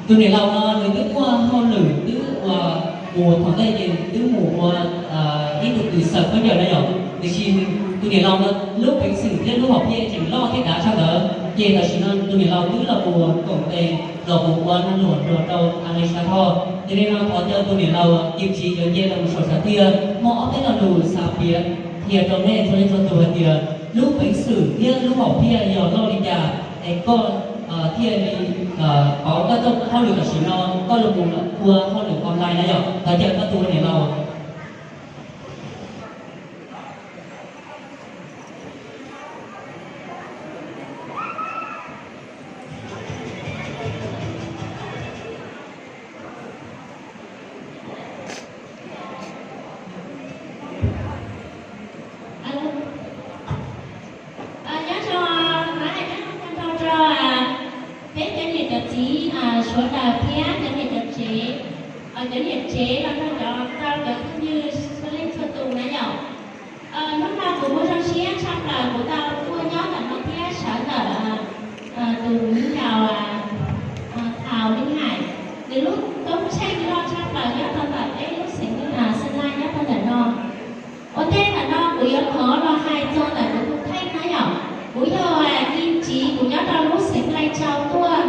Tus niam laus no nws twb muaj hauj lwm twb ua, mus thaum ntej ces twb mus ua ib tug kws xaws khaub ncaws na yom, tiam sis tus niam laus no lub peev xwm thiab lub hom phiaj tseem loj thiab dav tshaj ntawd, ces tam sim no tus niam laus twb los mus koom tes los mus ua nag luam nrog rau Alisa Thoj. Yog li no thov caw tus niam laus Kim Tsiv cov nce los mus saum sam thiaj muaj ob peb lo lus xav piav qhia rau nej txhua leej txhua tus hais tias lub peev xwm thiab lub hom phiaj yog loj li cas es koj thiaj li pauv koj txoj hauj lwm tam sim no koj los mus ua hauj lwm online na yom. Thov caw koj tus niam laus. Nyob zoo, nyob zoo rau peb cov niam cov txiv sawv daws thiab cov niam cov tsev, cov niam tsev los rau cov, rau cov phooj ywg txhua leej txhua tus na yom. Hnub no kuv kuj zoo siab tshaj plaws kuv tau tuaj nyob ntawm no thiab sawv ntawm tus viv ncaus Thaum Lis Hais, nws lub koob tsheej loj tshaj plaws nyob rau ntawm peb lub xeev Xeem Laj nyob rau ntawm no. Ua ntej ntawm no kuv yuav thov los hais txog ntawm kuv tus kheej na yom. Kuv yog Kim Tsiv, kuv nyob rau lub xeev Lais Tsau tuaj.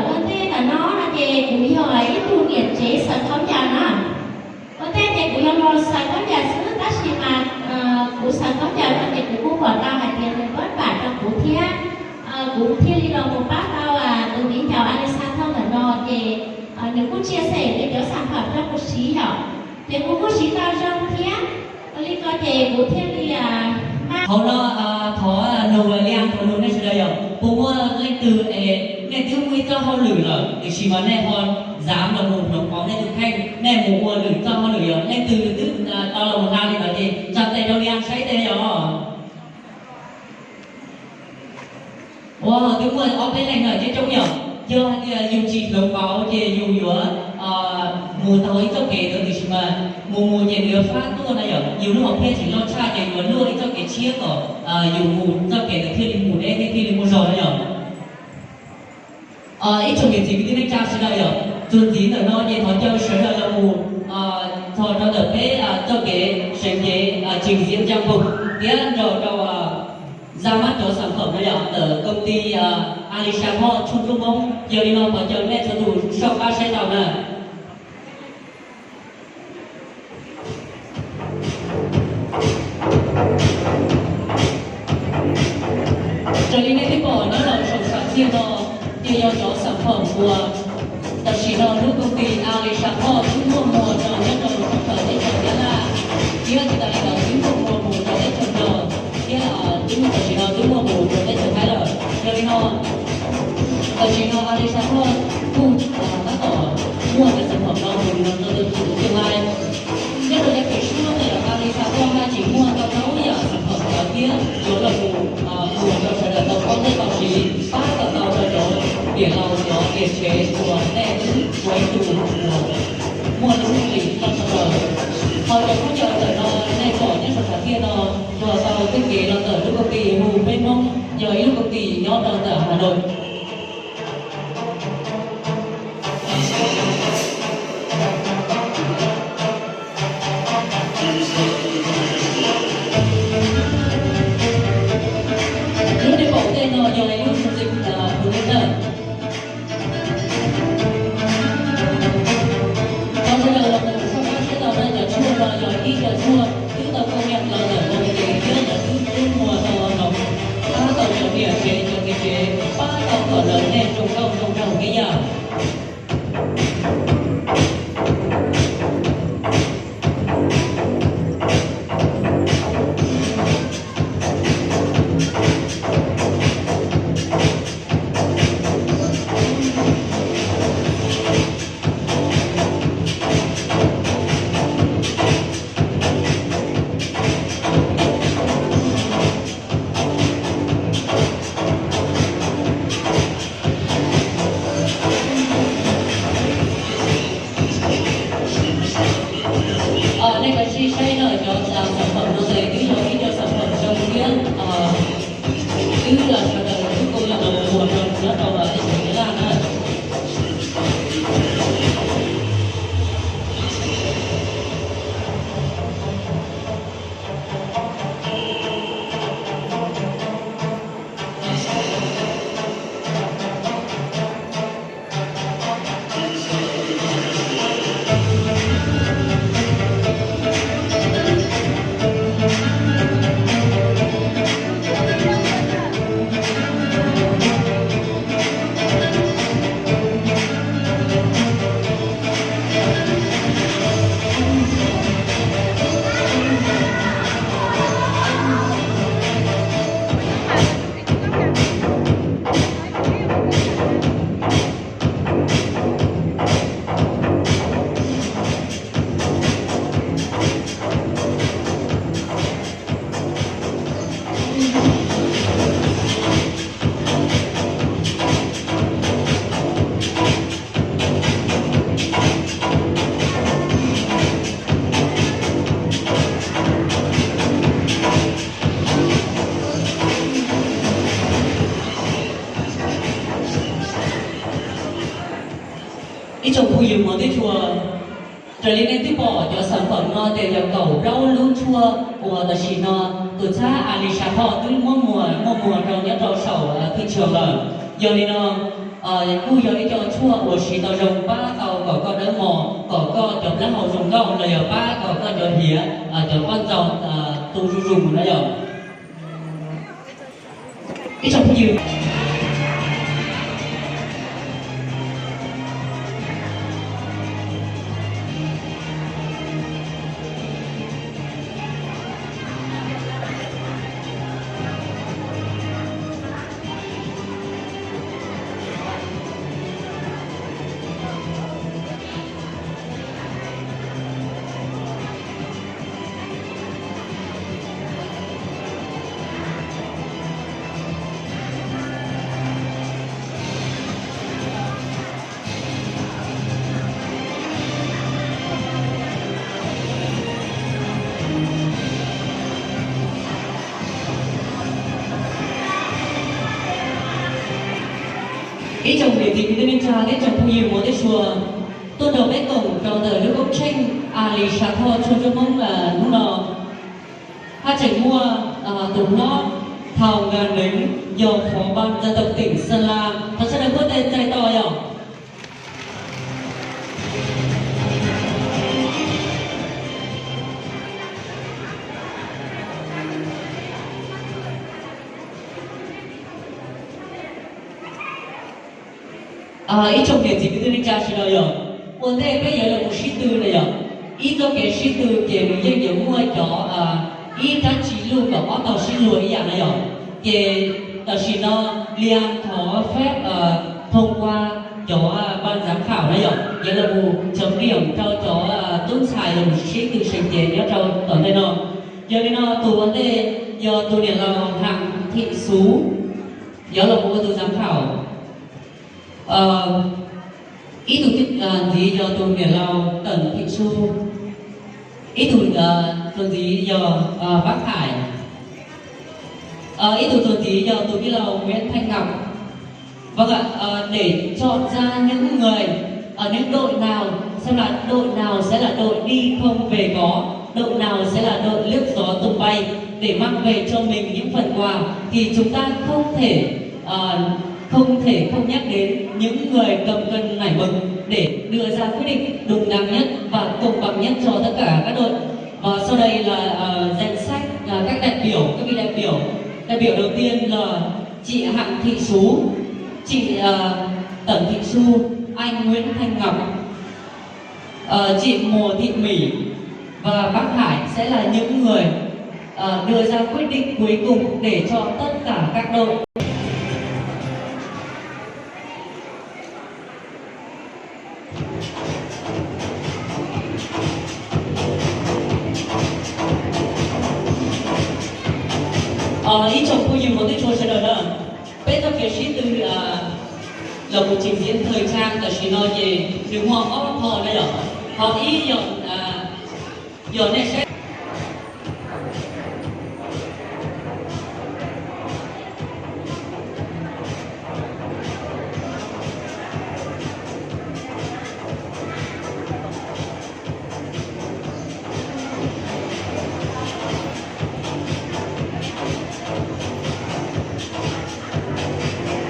Ua ntej ntawm no no ces kuv yog ib tug niam tsev xaws khaub ncaws na. Ua ntej ces kuv yog los xaws khaub ncaws xwb tab sis mas kuv xaws khaub ncaws no ces kuv kuj pom tau hais tias nws pab pam rau kuv thiab. Kuv thiaj li los mus pab tau tus viv ncaus Alisa Thoj ntawm no ces nws kuj tsia xem nws cov xam pham rau kuv siv yom. Ces kuv kuj siv tau zoo thiab. Ua li ko ces kuv thiaj li Hauv no thov nug Liaj, thov nug nej sawv daws yog puas muaj leej twg es nej twb muaj ib txoj hauj lwm lawm tiam sis mas nej ho xav los mus hloov pauv nej tus kheej, nej mus ua lwm txoj hauj lwm, yog leej twg nws twb tau los mus hla li ntawd ces tsa tes rau Liaj saib tes yog. Ua twb muaj ob peb leeg na, coob coob yog. Yog hais tias yus tsis hloov pauv ces yus yuav mus taug ib txoj kev ntawd tiam sis mas mus mus ces nws yuav fab tuaj na yom. Yus lub hom phiaj tseem loj tshaj ces yuav luaj ib txoj kev tshiab kom yus mus txoj kev ntawd thiaj li mus deb thiab thiaj li muaj zog na yom. Ib tsoom niam txiv kwv tij neej tsa sawv daws yom, txuas ntxiv ntawm no ces thov caw sawv daws los mus txog rau ntawm peb txoj kev seev cev trình diễn trang phục thiab nrog rau ra mắt cov sản phẩm no yom ntawm công ty Alisa Thoj Trung Quốc Hmoob. Yog li no thov caw nej txhua tus soj qab saib tau na. Raws li nej twb pom nyob rau saum sam thiaj no, ces yog cov sản phẩm uas tam sim no lub công ty Alisa Thoj twb muaj muag rau nyob rau sab teb chaws Nyab Laj, thiab tsis tas li ntawd twb muaj muag mus rau teb chaws Nplog, thiab twb tam sim no twb muaj mus rau teb chaws Thaib lawm. Yog li no tam sim no Alisa Thoj kuj tab tom muaj cov sản phẩm no mus rau tus tus tương lai. Nyob rau yav kev suab no yog Alisa Thoj haj tseem muaj tau rau yam sản phẩm ntawd thiab yuav los mus muag rau sawv daws tau paub thiab tau siv, pab kom tau rau cov niam laus cov niam tsev uas nej twb ua ib tug uas muaj lub hauj lwm loj tshaj plaws. Ho cov khaub ncaws ntawm no nej pom nyob saum sam thiaj no, yog tau twb kev los ntawm lub công ty hu Peb Hmoob, yog ib lub công ty nyob rau ntawm Hà Nội. Lub nej pom tej no yog ib lub giao dịch hu lub ntawm Thov sawv daws los mus soj qab saib tau na, cov tshuaj no yog ib co tshuaj twb tau công nhận los ntawm công ty thiab cov twb muag tau los pab tau cov niam tsev cov txiv tsev, pab tau Ib tsoom phooj ywg hmov tshua, raws li nej twb pom cov xav fawm no ces yog kaum plaub lub tshuaj uas tam sim no tus txhab Alis Xav Thoj twb muab muag muaj muag rau nyob rau saum thwj tshooj lawm. Yog li no kuj yog ib co tshuaj uas siv tau zoo pab tau kom koj dawb mos, kom koj cov plaub hau zoo nkauj los yog pab kom koj cov hiav cov paj ntxaug tu zuj zus na yom. Ib tsoom phooj ywg. Ib tsoom niam txiv kwv tij neej tsa thiab tsoom phooj ywg hmov thiab tshua, tuaj nrog peb koom rau ntawm lub koob tsheej Alis Xav Thoj tshuaj nruab Hmoob hnub no. Haj tseem muaj tus hlob Thau Nkas Neev yog Phó Ban Dân tộc tỉnh Sơn La, thov sawv daws npuaj tes txais tos yom. Ib tsoom niam txiv kwv tij neej tsa sawv daws yom, ua ntej peb yuav los mus sib tw na yom. Ib txoj kev sib tw ces nws yeej yuav muaj cov ib rab tsis luj kom ob tog sib luag ib yam na yom. Ces tam sim no Lian thov phép thông qua cov ban giám khảo na yom, yuav los mus chấm điểm rau cov tub ntxhais los mus sib tw seem cev nyob rau tom ntej no. Yog li no tus ua ntej yog tus niam laus Hang Thị Xú, yuav los mus ua tus giám khảo. Ib tug ntxiv yog tus niam laus Tần Thị Xu, ib tug tug ntxiv yog Bác Hải, ib tug tug ntxiv yog tus tij laug Nguyễn Thanh Ngọc. Vâng ạ, để chọn ra những người, ở những đội nào, xem là đội nào sẽ là đội đi không về có, đội nào sẽ là đội lướt gió tung bay để mang về cho mình những phần quà, thì chúng ta không thể, ờ, không thể không nhắc đến những người cầm cân nảy mực để đưa ra quyết định đúng đắn nhất và công bằng nhất cho tất cả các đội. Và sau đây là, ờ, danh sách, ờ, các đại biểu, các vị đại biểu. Đại biểu đầu tiên là chị Hạng Thị Sú, chị, ờ, Tần Thị Xu, anh Nguyễn Thanh Ngọc, ờ, chị Mùa Thị Mỹ và bác Hải sẽ là những người, ờ, đưa ra quyết định cuối cùng để cho tất cả các đội. Ib tsoom phooj ywg hmov thiab tshua sawv daws na, peb txoj kev sib tw los mus trình diễn thời trang tam sim no ces nws muaj ob qho na yom. Qhov ib yog, yog nej saib